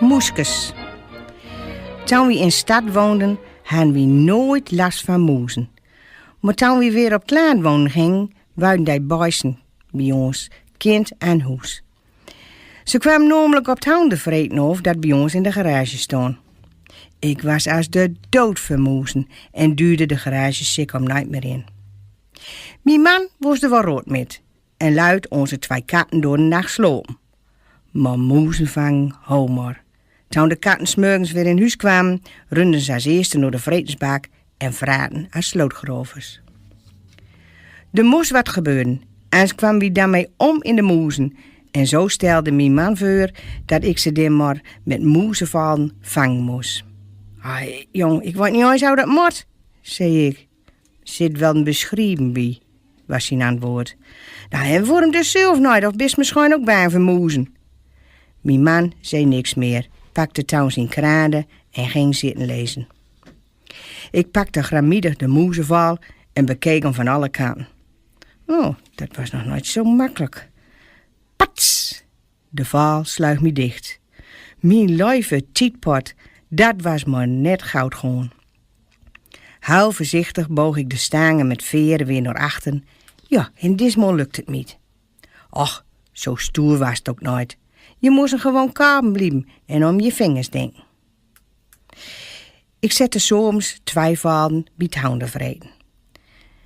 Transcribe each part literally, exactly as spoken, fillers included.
Moeskes. Toen wi in stad woonden, hadden wi nooit last van moezen. Maar toen wi weer op 't land wonen gingen, woonden die beesten bij ons, kind aan hoes. Ze kwamen namelijk op 't hoendervreet af dat bij ons in de garage stond. Ik was als de dood voor moezen en duurde de garage zeker om nooit meer in. Mijn man was er wel rot met en luid onze twee katten door de nacht slopen. Maar moezen vangen, ho maar. Toen de katten 's morgens weer in huis kwamen, runden ze als eerste naar de vretensbak en vraten als slootgravers. Er moest wat gebeuren, anders kwamen we daarmee om in de moezen. En zo stelde mijn man voor dat ik ze dan maar met moezenvallen vangen moest. "Ai, jong, ik weet niet eens hoe dat moet," zei ik. "Zit wel een beschrijving bij," was zijn antwoord. "Nou, en waarom dus zelf nooit, of bist misschien ook bang voor moezen?" Mijn man zei niks meer, pakte toen zijn krant en ging zitten lezen. Ik pakte grammiedig de moezenval en bekeek hem van alle kanten. Oh, dat was nog nooit zo makkelijk. Pats! De val sloeg mij dicht. Mijn lieve tietpot, dat was maar net goud gewoon. Heel voorzichtig boog ik de stangen met veren weer naar achteren. Ja, en ditmaal lukte het niet. Och, zo stoer was het ook nooit. Je moest gewoon kalm blijven en om je vingers denken. Ik zette soms twee vallen bij 't hoendervreten.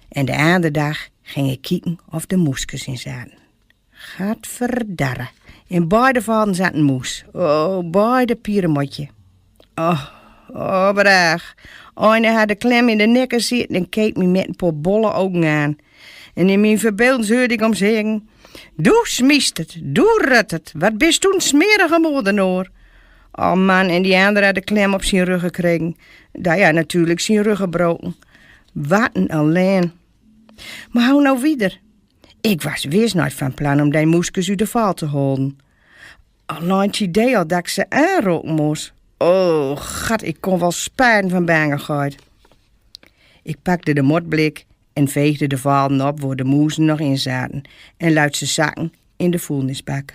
En de andere dag ging ik kijken of de moeskes in zaten. Gadverdarre. In beide vallen zat een moes. Oh, beide pieremotje. Oh, oh, braag. Eine had de klem in de nek zitten en keek mij met een paar bolle ogen aan. En in mijn verbeelding hoorde ik hem zeggen: "Doe smiest het, doe rut het, wat bist doe een smerige moordenaar." Oh man, en die andere had de klem op zijn rug gekregen. Daar ja, natuurlijk zijn rug gebroken. Wat een ellende. Maar hoe nou verder? Ik was wis nooit van plan om die moeskes uit de val te halen. Allein het idee al dat ik ze aanroken moest. Oh, god, ik kon wel spuiten van bangigheid. Ik pakte de motblik en veegde de vallen op waar de moezen nog in zaten en luid ze zakken in de vuilnisbak.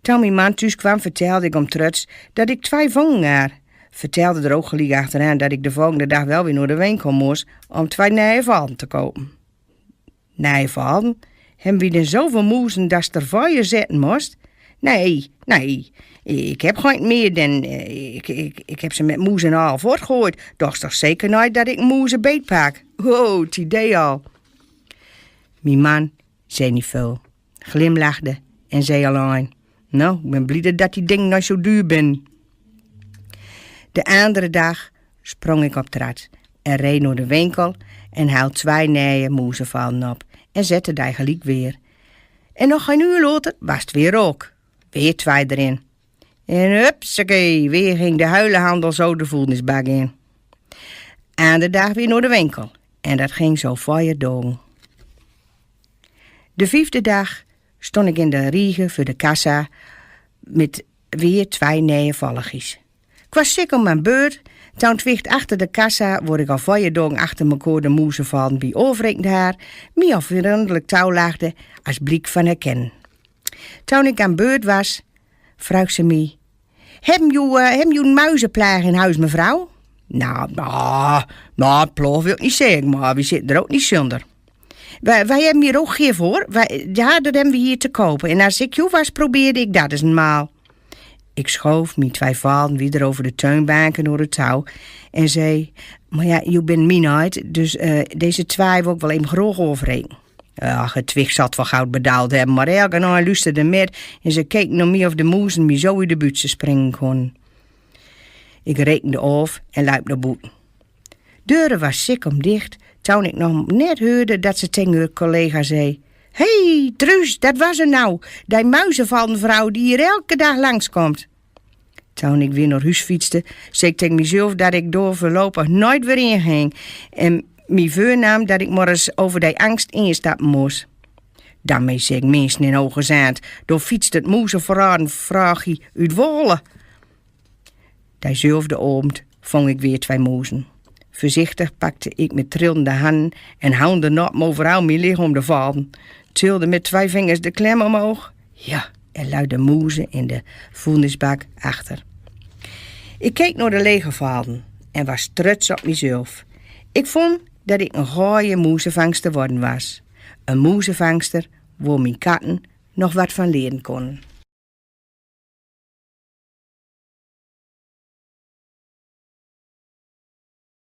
Toen mijn man thuis kwam, vertelde ik hem trots dat ik twee vangen had. Vertelde er ook gelijk achteraan dat ik de volgende dag wel weer naar de winkel moest om twee nieuwe vallen te kopen. "Nieuwe vallen? Hebben we dan zoveel moezen dat ze er vuur zetten moest?" "Nee, nee, ik heb geen meer dan, eh, ik, ik, ik heb ze met moezen al voortgegooid. Toch is toch zeker nooit dat ik moezen beetpak." Oh, het idee al. Mijn man zei niet veel, glimlachte en zei alleen: "Nou, ik ben bliede dat die dingen nooit zo duur ben." De andere dag sprong ik op trad en reed naar de winkel en haal twee nieuwe moezenvallen op en zette die gelijk weer. En nog geen uur later was het weer raak. Weer twee erin. En hupsakee, weer ging de hele handel zo de vuilnisbak in. Andere dag weer naar de winkel. En dat ging zo vier dagen. De vijfde dag stond ik in de riege voor de kassa met weer twee nieuwe vallen. Ik was zeker om mijn beurt, toen het wicht achter de kassa, waar ik al vier dagen achter elkaar de moezenvallen bij afgerekend had, mij al vriendelijk toelachte als blijk van herkennen. Toen ik aan beurt was, vroeg ze mij: "Hebben jullie, eh, hebben jullie een muizenplaag in huis, mevrouw?" "Nou, nou, nou, plaag wil ik niet zeggen, maar we zitten er ook niet zonder. Wij, wij hebben hier ook gif, hoor. Wij, ja, dat hebben we hier te kopen. En als ik jou was, probeerde ik dat eens eenmaal." Ik schoof mijn twee vallen weer over de toonbanken naar het touw en zei: "Maar ja, je bent mien uit, dus, eh, deze twee wil ik wel even graag afrekenen." "Ach, het wicht zal het wel gauw bedaald hebben," maar elke een luisterde met en ze keken naar mij of de moezen mij zo uit de butsen springen konden. Ik rekende af en liep naar boeten. Deur was zeker dicht, toen ik nog net hoorde dat ze tegen haar collega zei: "Hé, hey, Truus, dat was er nou, die muizenvallenvrouw die hier elke dag langskomt." Toen ik weer naar huis fietste, zei ik tegen mezelf dat ik daar voorlopig nooit weer in ging en mij voornam dat ik maar eens over die angst instappen moest. Daarmee zit ik mensen in hoge zaad. Daar fietst het moezenverraden vraagje uit Wolle. Diezelfde avond vong ik weer twee moezen. Voorzichtig pakte ik met trillende handen en handen op me overal mijn lichaam de vallen. Tilde met twee vingers de klem omhoog. Ja, en luij de moeze in de vuilnisbak achter. Ik keek nor de legervalden en was trots op mizelf. Ik vond dat ik en goje moezevangster worden was. En moezevangster woa mien katten nog wat van lieren konnen.